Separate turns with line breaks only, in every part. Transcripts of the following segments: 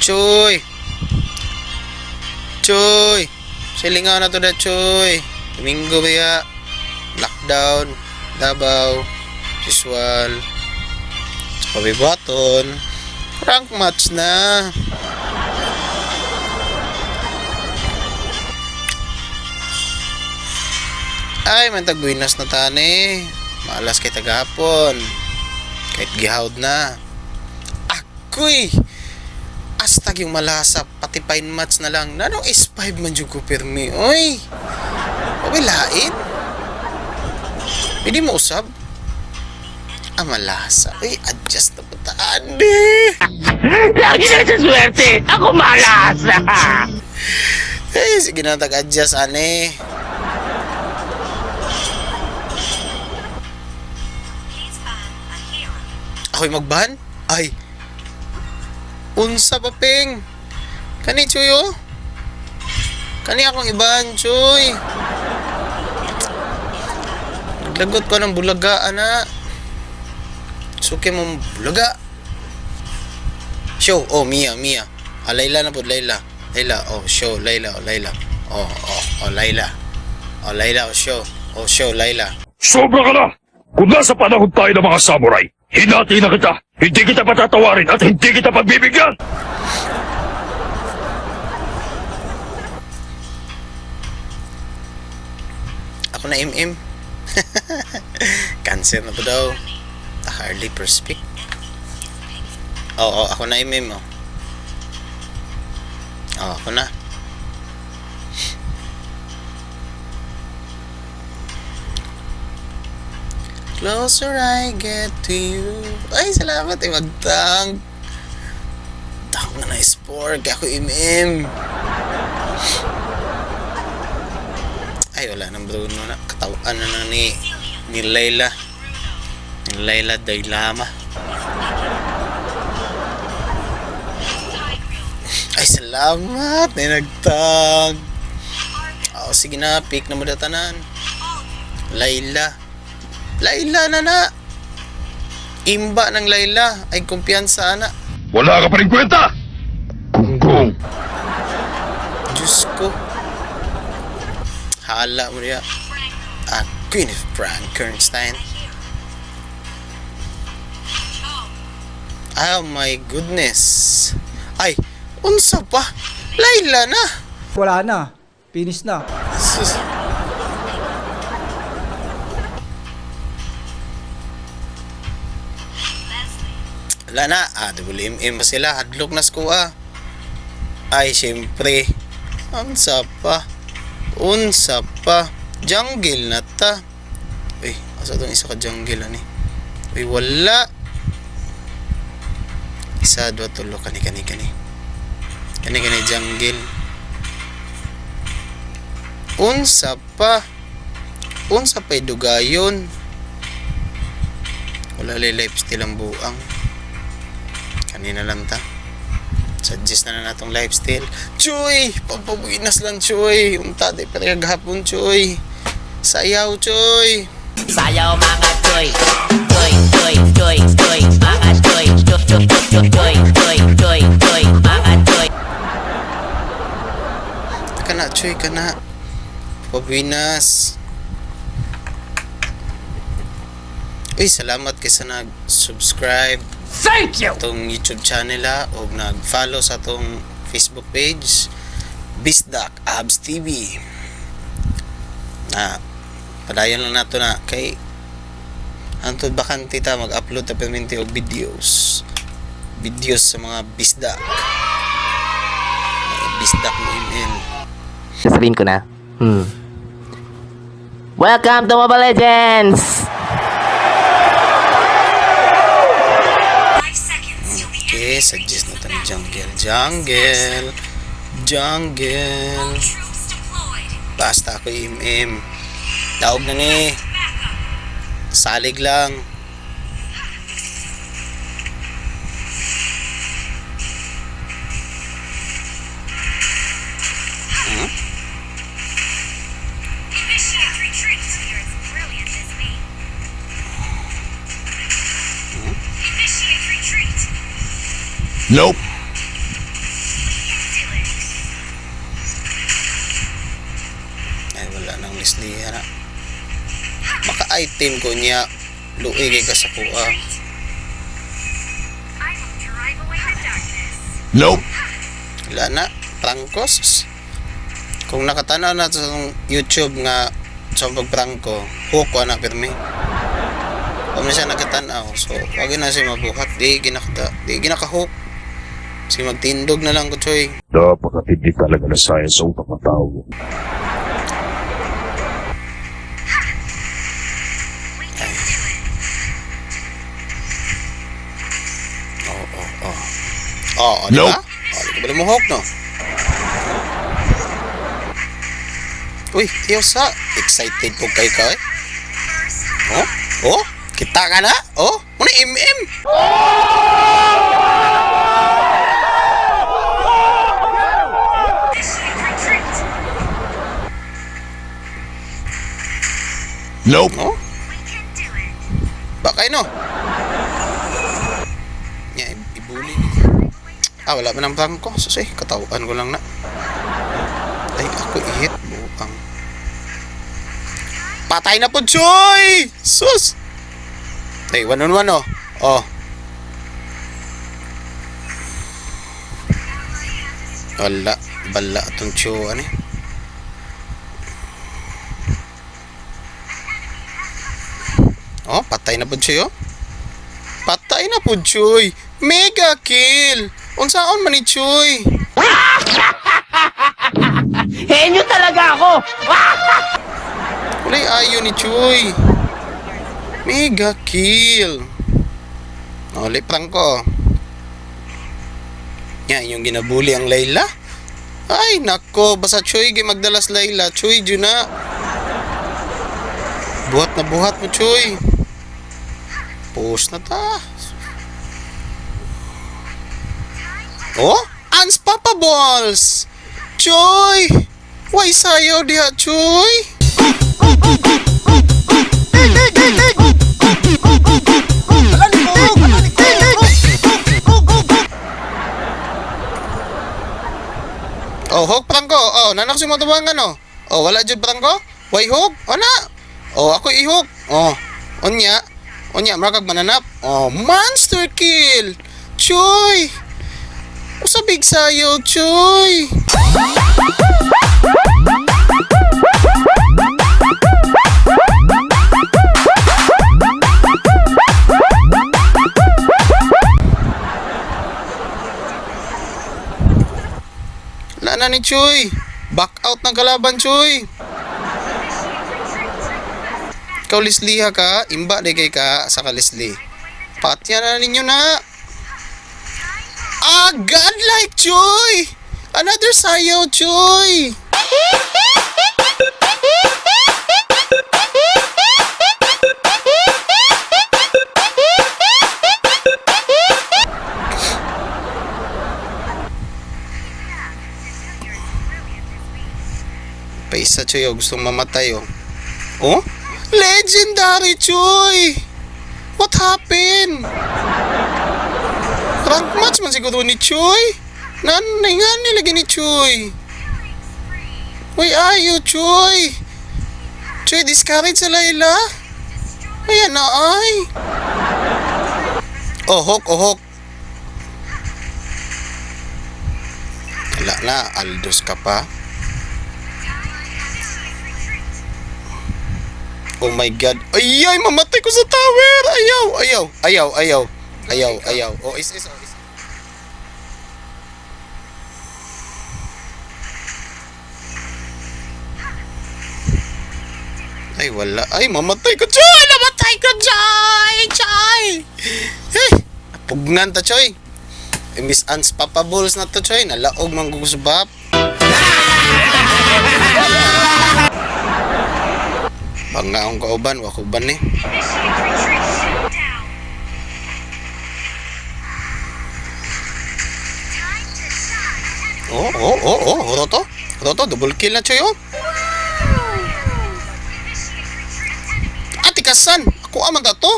Choy! Choy! Silingaw na to da, Choy. Domingo ba ya? Lockdown. Davao. Usual. Sa pabibuhaton. Rank match na. Ay, man tagbuinas na tani. Maalas kay tagahapon. Kahit gihawd na. Ako'y! Astag yung malasa, pati fine match na lang. Nanong S5 man jud ko pirmi. Oy! Okay, lain. Pwede mo usab? Ah, malasa. Uy, adjust na pataan eh.
Lagi na sa swerte! Ako malasa!
Eh, sige na tag-adjust, ane. Ako'y magban? Ay. Unsa pa, Ping? Kani, Chuy, oh. Kani akong iban, Chuy. Naglagot ko ng bulaga, ana. Suki mo bulaga. Show. Oh, Mia, Mia. Ah, Layla na po, Layla. Layla, oh, show, Layla, oh, Layla. Oh, oh, Layla. Oh, Layla, oh, show. Oh, show, Layla.
Sobra ka na! Kung nasa panahon tayo ng mga samurai, hinati na kita! Hindi kita patatawarin at hindi kita pagbibigyan!
Ako na MM. Cancer na po daw. Ah, early prospect. Oo, ako na MM, oh. Oo, ako na. Closer I get to you. Ay, salamat eh, magtang. Tang na na sport. Kaya ako MM. Ay, wala nang Bruno na. Katawan na na ni Layla. Ni Layla Dailama. Ay, salamat. May nagtag. Oh, sige na. Pick na mo datanan. Layla. Layla na na. Imba ng Layla. Ay, kumpiyansa, ana.
Wala ka pa rin kwenta! Gunggong!
Diyos ko. Hala mo niya. Ah, Queen of Frankenstein. Oh my goodness. Ay, unsa pa? Layla na.
Wala na. Finish na.
Sus. Wala na. Ah, WMM pa sila. Hadlok na sku ah. Ay, syempre. Unsa pa? Unsa pa? Jungle na ta. Uy, asa tong isa ka jungle ani? Uy, wala. Isa, dua, tulo. Kani, kani, kani. Kani, kani, jungle. Unsa pa? Unsa pa'y dugayon? Wala lay lifestyle ang buang. Kanina lang ta. Suggest na na natong lifestyle. Chuy! Pampabuinas lang, Chuy! Unta, di pa gahapon, Chuy! Sayaw, Chuy!
Sayaw mga choy. Choy, choy, choy, choy. Mga choy. Choy, choy, choy, choy, choy, choy, choy. Mga choy.
Kana, Chuy, kana. Pabuinas. Uy, salamat kay sa nag-subscribe.
Thank you!
Atong YouTube channel ha, o nag-follow sa atong Facebook page, Bisdak Abs TV. Na padayon lang nato na kay hantod bakante ta mag-upload ta permente og videos. Videos sa mga bisdak. Mga bisdak mo ML.
Sasabihin ko na. Welcome to Mobile Legends!
Okay, suggest na ta ni Jungle. Jungle. Jungle. Basta ako MM. Daog na ni. Salig lang.
Nope!
Naka-item ko niya. Luoy kay ka sa kuha.
Nope.
Wala na. Prangkos. Kung nakatanaw na sa YouTube nga sa pagprangko, hook ko na pirmi. Kung na siya nakatanaw, so wag na siya mabuhat. Di ginakata, di ginakahook. Sige magtindog na lang ko, Choy.
Napakatindi talaga na science sa utak ng tao.
Oo, oo. Oo, di ba?
Nope.
Oh, di ka ba lumuhok, no? Uy, iyo sa. Excited po kay ka, eh. Oh, oh, kita ka na? Oh, muna MM.
Nope.
No? Bakay, no? Nya, ibuli. Ah, wala pa ng prangko. Sus, eh, katawaan ko lang na. Ay, ako ihit. Buang. Patay na po, Choy! Sus! Ay, one on one, oh. Oh. Wala. Bala itong Choy. Ano eh? Oh, patay na po, Choy, oh. Patay na po, Choy. Mega kill! Unsaon man ni Choy?
Henyo talaga ako!
Walay ayo ni Chuy. Mega kill. Oli prangko. Yan yung ginabuli ang Layla. Ay nako, basta Chuy gi magdalas Layla. Chuy jud na. Buhat na buhat mo Chuy. Post na ta. Oh, unstoppables. Chuy! Why sayo diha, Chuy? Oh, hook prangko. Oh, nanak si matabangan oh. Oh, wala jud prangko. Way hook. Ona. Oh, ako i-hook. Oh, unya. Unya mura kag mananap. Oh, monster kill. Chuy. Usabig sayo, Chuy. Wala na ni Chuy. Back out ng kalaban, Chuy. Ikaw, Leslie, ha ka? Imba, di kay ka sa ka, Leslie. Patya na ninyo na. Ah, godlike, Chuy! Another sayo, Chuy! Paisa, Chuy, oh. Gustong mamatay, oh. Oh? Legendary, Chuy! What happened? Rank match man siguro ni Chuy. Nanay nga nilagay ni Chuy. Uy, ayo, Chuy. Chuy, discourage sa Layla. Ayan na, ay. Oh, hook, oh, hook. Wala na, Aldos ka pa. Oh my God. Ay, ay, mamatay ko sa tower. Ayaw, ayaw, ayaw, ayaw. Ayaw, ayaw. Oh, is, is, oh, is. Ay, wala. Ay, mamatay ko, Choy! Namatay ko, Choy! Choy! Hey! Napugnan ta, Choy. Eh, Miss Anne's Papa Balls na to, Choy. Nalaog mang gugusbap. Banga akong kauban, wakuban eh. Oh. Roto. Roto, double kill na, Choy, oh. Ate kasan, ako aman ta to.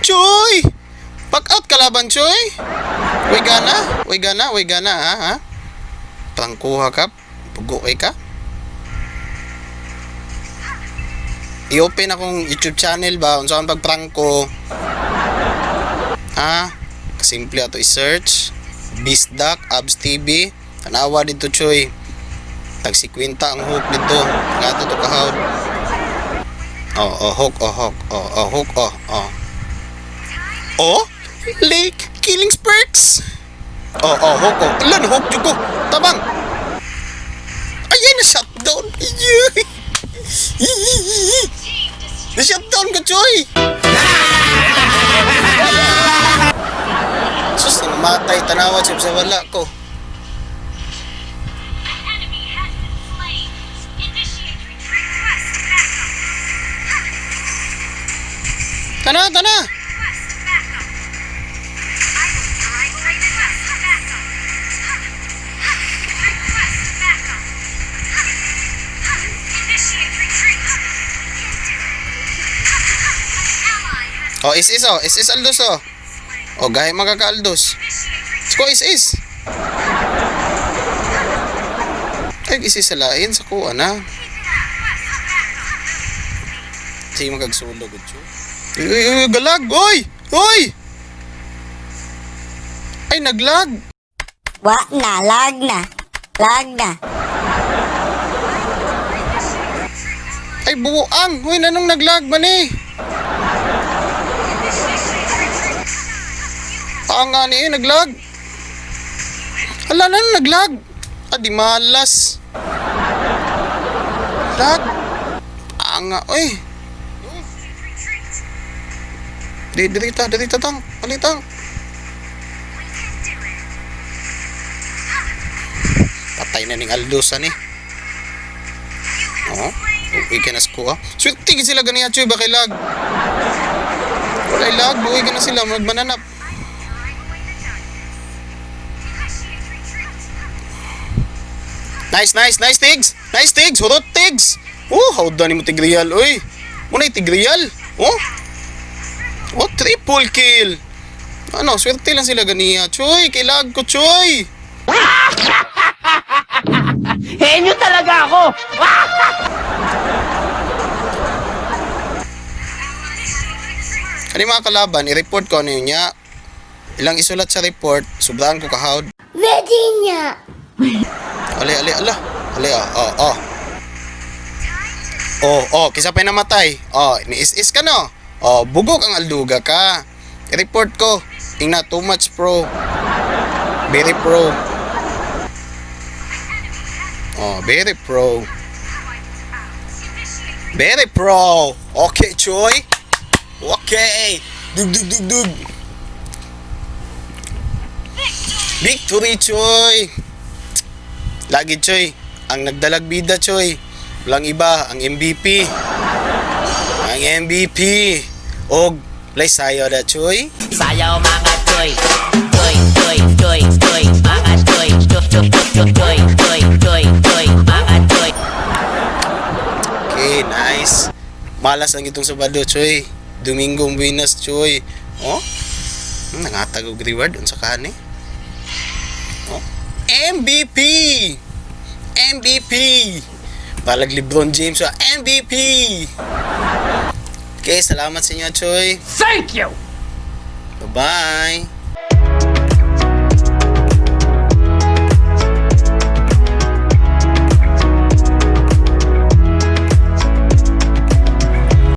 Choy! Back out kalaban, Choy. Way gana, way gana, way gana, ha, ha? Prangkuha ka, pugo kay ka. I-open akong YouTube channel ba unsa ang pagprangko. Ha? Simple ato i-search. Bisdak Abs TV. Tanawa dito, Choy. Tag 50 ang hook dito. Gato to kahawd. Oh, oh, hook, oh, hook, oh, oh, hook, oh, oh. Oh, Lake Killing Spurts. Oh, oh, hook, oh. Ala, na-hook jud ko. Tabang. Ay, na shutdown. Ayy. Na shutdown ko, Choy. Sus, namatay. Tanawa, chip sa wala ko.
Enemy has been slain. Initiate retreat. Request backup.
Tana, tana.
Request backup. I will drive away the request backup. Request backup. Initiate retreat. We can do it. An ally has
Oh, is is oh. Is is Aldos oh.
slain.
Oh, gahi magkaka-Aldos.
Initiate retreat.
Ko is is. Ay, is is sa lain sa kuha na.
Keep it up. Request backup.
Sige magagsulo gud siya. Uy, uy, uy, galag! Oy! Oy! Ay, naglag!
Wa na, lag na. Lag na.
Ay, buang! Uy, nanong naglag man eh? Paanga ni eh, naglag! Hala, nanong naglag? Ah, di malas. Lag! Paanga, oy! Di, dirita, dirita tang. Palitang.
We can do it.
Patay na ning Aldosan eh.
You have
Oo.
slain an
Uwi ka na sa kuha. Swerte gid sila ganiya, Choy. Bakit lag? Walay lag. Buwi ka na sila. Magmananap.
drive away the darkness. Initiate retreat.
Nice, nice, nice, Tigs! Nice, Tigs! Hurot, Tigs! Oh, how done mo Tigreal, oy! Muna Tigreal! Oh! Oh, triple kill! Ano, swerte lang sila ganiya. Choy, kilag ko, Choy!
Henyo talaga ako!
Kani mga kalaban, i-report ko ano yun niya. Ilang isulat sa report, sobrahan ko kahawd.
Ready niya.
Ale, ale, ala. Ale, oh, oh, oh. Oh, oh, kisa pa namatay. Oh, ni-is-is ka no. Oh, bugok ang alduga ka. I-report ko. Ingna, too much pro. Very pro. Oh, very pro. Very pro. Okay, Choy. Okay. Dug, dug, dug, dug. Victory, Choy. Lagi, Choy. Ang nagdalag bida, Choy. Walang iba, ang MVP. Ang MVP. Og, lay sayo da, Choy.
Sayaw mga choy. Choy, choy, choy, choy, mga choy. Choy, choy, choy, choy, choy, choy, choy, mga choy.
Okay, nice. Malas lang itong Sabado, Choy. Domingo buenas, Choy. Oh? Nangatag og reward unsa ka ni? Oh? MVP! MVP! Balag LeBron James, ah. MVP! Okay, salamat sa inyo, Choy.
Thank you!
Bye-bye!